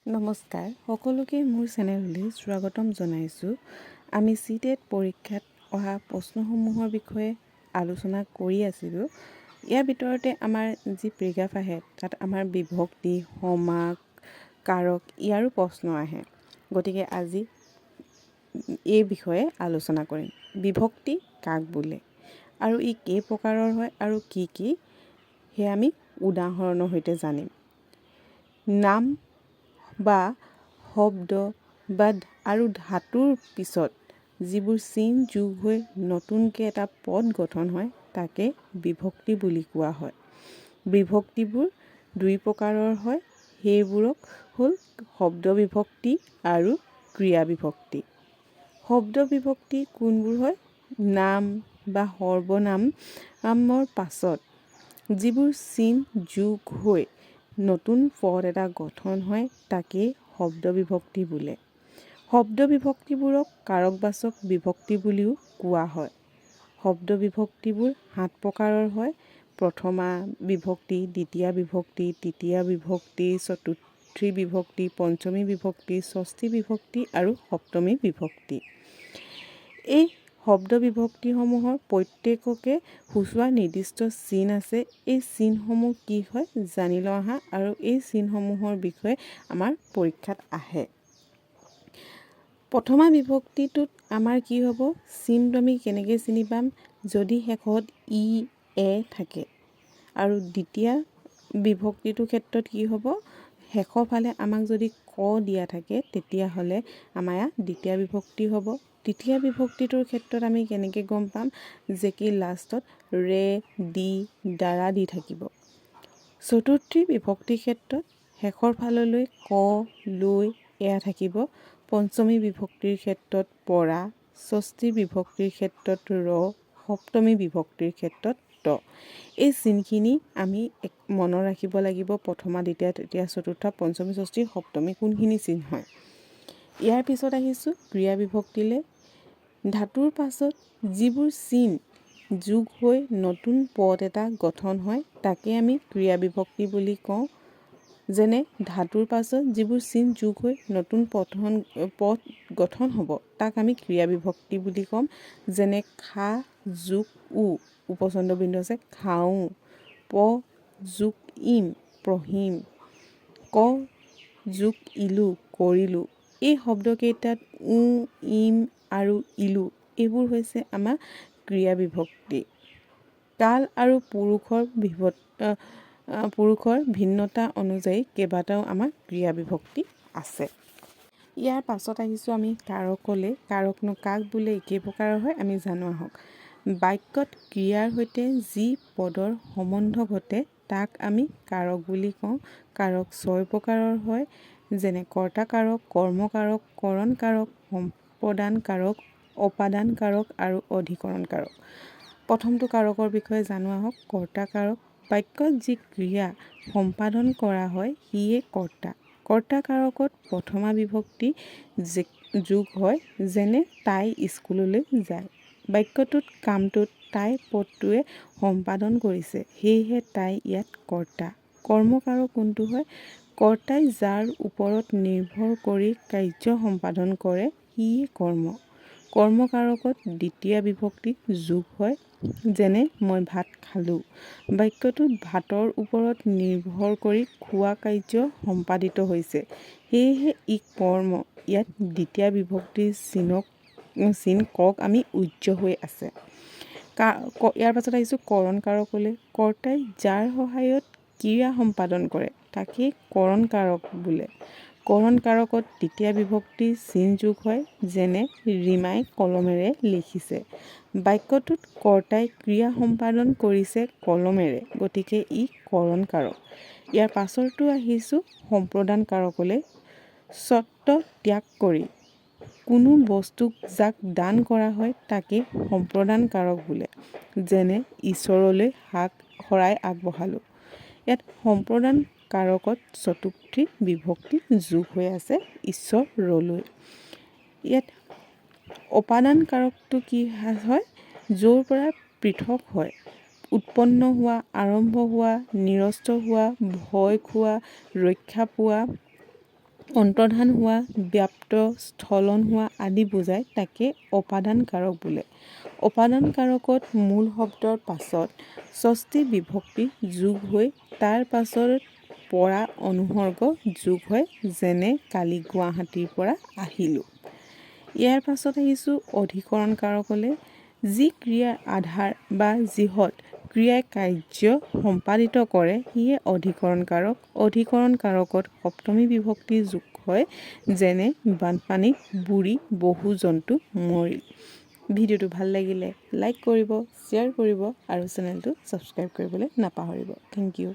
নমস্কাৰ, সকলোকে মোৰ চেনেললৈ স্বাগতম জনাইছোঁ। আমি চি টেট পৰীক্ষাত অহা প্ৰশ্নসমূহৰ বিষয়ে আলোচনা কৰি আছিলোঁ। ইয়াৰ ভিতৰতে আমাৰ যি পেৰেগ্ৰাফ আহে, তাত আমাৰ বিভক্তি, সমাস, কাৰক ইয়াৰো প্ৰশ্ন আহে। গতিকে আজি এই বিষয়ে আলোচনা কৰিম। বিভক্তি কাক বোলে আৰু ই কেই প্ৰকাৰৰ হয় আৰু কি কি, সেয়া আমি উদাহৰণৰ সৈতে জানিম। নাম বা শব্দ বা আৰু ধাতুৰ পিছত যিবোৰ চিন যোগ হৈ নতুনকৈ এটা পদ গঠন হয়, তাকে বিভক্তি বুলি কোৱা হয়। বিভক্তিবোৰ দুই প্ৰকাৰৰ হয়। সেইবোৰক হ'ল শব্দ বিভক্তি আৰু ক্ৰিয়া বিভক্তি। শব্দ বিভক্তি কোনবোৰ হয়? নাম বা সৰ্বনামৰ পাছত যিবোৰ চিন যোগ হৈ নতুন পদ এটা গঠন হয়, তাকেই শব্দ বিভক্তি বোলে। শব্দ বিভক্তিবোৰক কাৰকবাচক বিভক্তি বুলিও কোৱা হয়। শব্দ বিভক্তিবোৰ সাত প্ৰকাৰৰ হয়: প্ৰথমা বিভক্তি, দ্বিতীয়া বিভক্তি, তৃতীয়া বিভক্তি, চতুৰ্থী বিভক্তি, পঞ্চমী বিভক্তি, ষষ্ঠী বিভক্তি আৰু সপ্তমী বিভক্তি। এই শব্দ বিভক্তিসমূহৰ প্ৰত্যেককে সূচোৱা নিৰ্দিষ্ট চিন আছে। এই চিনসমূহ কি হয় জানি লওঁ আহা আৰু এই চিনসমূহৰ বিষয়ে আমাৰ পৰীক্ষাত আহে। প্ৰথমা বিভক্তিটোত আমাৰ কি হ'ব? চিনটো আমি কেনেকৈ চিনি পাম? যদি শেষত ই, এ থাকে। আৰু দ্বিতীয়া বিভক্তিটোৰ ক্ষেত্ৰত কি হ'ব? শেষৰ ফালে আমাক যদি ক দিয়া থাকে, তেতিয়াহ'লে আমাৰ ইয়াত দ্বিতীয়া বিভক্তি হ'ব। তৃতীয়া বিভক্তিটোৰ ক্ষেত্ৰত আমি কেনেকৈ গম পাম যে কি লাষ্টত ৰে, দি, দ্বাৰা দি থাকিব। চতুৰ্থী বিভক্তিৰ ক্ষেত্ৰত শেষৰ ফাললৈ ক, লৈ এয়া থাকিব। পঞ্চমী বিভক্তিৰ ক্ষেত্ৰত পৰা, ষষ্ঠী বিভক্তিৰ ক্ষেত্ৰত ৰ, সপ্তমী বিভক্তিৰ ক্ষেত্ৰত ত। এই চিনখিনি আমি মনত ৰাখিব লাগিব। প্ৰথমা, দ্বিতীয়া, তৃতীয়া, চতুৰ্থা, পঞ্চমী, ষষ্ঠী, সপ্তমী কোনখিনি চিন হয়। ইয়াৰ পিছত আহিছোঁ ক্ৰিয়া বিভক্তিলৈ। ধাতুৰ পাছত যিবোৰ চিন যোগ হৈ নতুন পদ এটা গঠন হয়, তাকে আমি ক্ৰিয়া বিভক্তি বুলি কওঁ। যেনে ধাতুৰ পাছত যিবোৰ চিন যোগ হৈ নতুন পদ গঠন হ'ব, তাক আমি ক্ৰিয়া বিভক্তি বুলি ক'ম। যেনে খা যোগ উ, উপচন্দ্ৰবিন্দু আছে, খাওঁ। প যোগ ইম, পঢ়িম। ক যোগ ইলো, কৰিলোঁ। এই শব্দকেইটাত উ, ইম আৰু ইলো এইবোৰ হৈছে আমাৰ ক্ৰিয়া বিভক্তি। কাল আৰু পুৰুষৰ ভিন্নতা অনুযায়ী কেইবাটাও আমাৰ ক্ৰিয়া বিভক্তি আছে। ইয়াৰ পাছত আহিছোঁ আমি কাৰকলৈ। কাৰকনো কাক বোলে, কেই প্ৰকাৰৰ হয়, আমি জানো আহক। বাক্যত ক্ৰিয়াৰ সৈতে যি পদৰ সম্বন্ধ ঘটে, তাক আমি কাৰক বুলি কওঁ। কাৰক ছয় প্ৰকাৰৰ হয়। যেনে কৰ্তা কাৰক, কৰ্মকাৰক, কৰণ কাৰক, সম্প্ৰদান কাৰক, অপাদান কাৰক আৰু অধিকৰণ কাৰক। প্ৰথমটো কাৰকৰ বিষয়ে জানো আহক, কৰ্তা কাৰক। বাক্যত যি ক্ৰিয়া সম্পাদন কৰা হয়, সিয়ে কৰ্তা। কৰ্তা কাৰকত প্ৰথমা বিভক্তি যোগ হয়। যেনে তাই স্কুললৈ যায়। বাক্যটোত কামটোত তাই পদটোৱে সম্পাদন কৰিছে, সেয়েহে তাই ইয়াত কৰ্তা। কৰ্মকাৰক কোনটো হয়? কৰ্তাই যাৰ ওপৰত নিৰ্ভৰ কৰি কাৰ্য সম্পাদন কৰে, সিয়ে কৰ্ম। কৰ্মকাৰকত দ্বিতীয়া বিভক্তি যোগ হয়। যেনে মই ভাত খালোঁ। বাক্যটোত ভাতৰ ওপৰত নিৰ্ভৰ কৰি খোৱা কাৰ্য সম্পাদিত হৈছে, সেয়েহে ই কৰ্ম। ইয়াত দ্বিতীয়া বিভক্তিৰ চিন কক আমি উহ্য হৈ আছে। ইয়াৰ পাছত আহিছোঁ কৰণ কাৰকলৈ। কৰ্তাই যাৰ সহায়ত ক্ৰিয়া সম্পাদন কৰে, তাকেই কৰণ কাৰক বোলে। কৰণ কাৰকত তৃতীয়া বিভক্তিৰ চিন যোগ হয়। যেনে ৰীমাই কলমেৰে লিখিছে। বাক্যটোত কৰ্তাই ক্ৰিয়া সম্পাদন কৰিছে কলমেৰে, গতিকে ই কৰণ কাৰক। ইয়াৰ পাছৰটো আহিছোঁ সম্প্ৰদান কাৰকলৈ। স্বত্ব ত্যাগ কৰি কোনো বস্তুক যাক দান কৰা হয়, তাকেই সম্প্ৰদান কাৰক বোলে। যেনে ঈশ্বৰলৈ শাক শৰাই আগবঢ়ালোঁ। ইয়াত সম্প্ৰদান কাৰকত চতুৰ্থী বিভক্তি যোগ হৈ আছে, ঈশ্বৰলৈ। ইয়াত অপাদান কাৰকটো কি হয়? য'ৰ পৰা পৃথক হয়, উৎপন্ন হোৱা, আৰম্ভ হোৱা, নিৰস্ত হোৱা, ভয় খোৱা, ৰক্ষা পোৱা। অন্তৰ্ধান হোৱা, ব্যাপ্ত, স্থলন হোৱা আদি বুজায়, তাকে অপাদান কাৰক বোলে। অপাদান কাৰকত মূল শব্দৰ পাছত ষষ্ঠী বিভক্তি যোগ হৈ তাৰ পাছত পৰা অনুসৰ্গ যোগ হয়, যেনে কালি গুৱাহাটীৰ পৰা আহিলোঁ। ইয়াৰ পাছত আহিছোঁ অধিকৰণ কাৰকলৈ। যি ক্ৰিয়াৰ আধাৰ বা যিহত ক্ৰিয়াই কাৰ্য সম্পাদিত কৰে, সিয়ে অধিকৰণ কাৰক। অধিকৰণ কাৰকত সপ্তমী বিভক্তি যোগ হয়, যেনে বানপানীত বুৰি বহু জন্তু মৰিল। ভিডিঅ'টো ভাল লাগিলে লাইক কৰিব, শ্বেয়াৰ কৰিব আৰু চেনেলটো ছাবস্ক্ৰাইব কৰিবলৈ নাপাহৰিব। Thank you.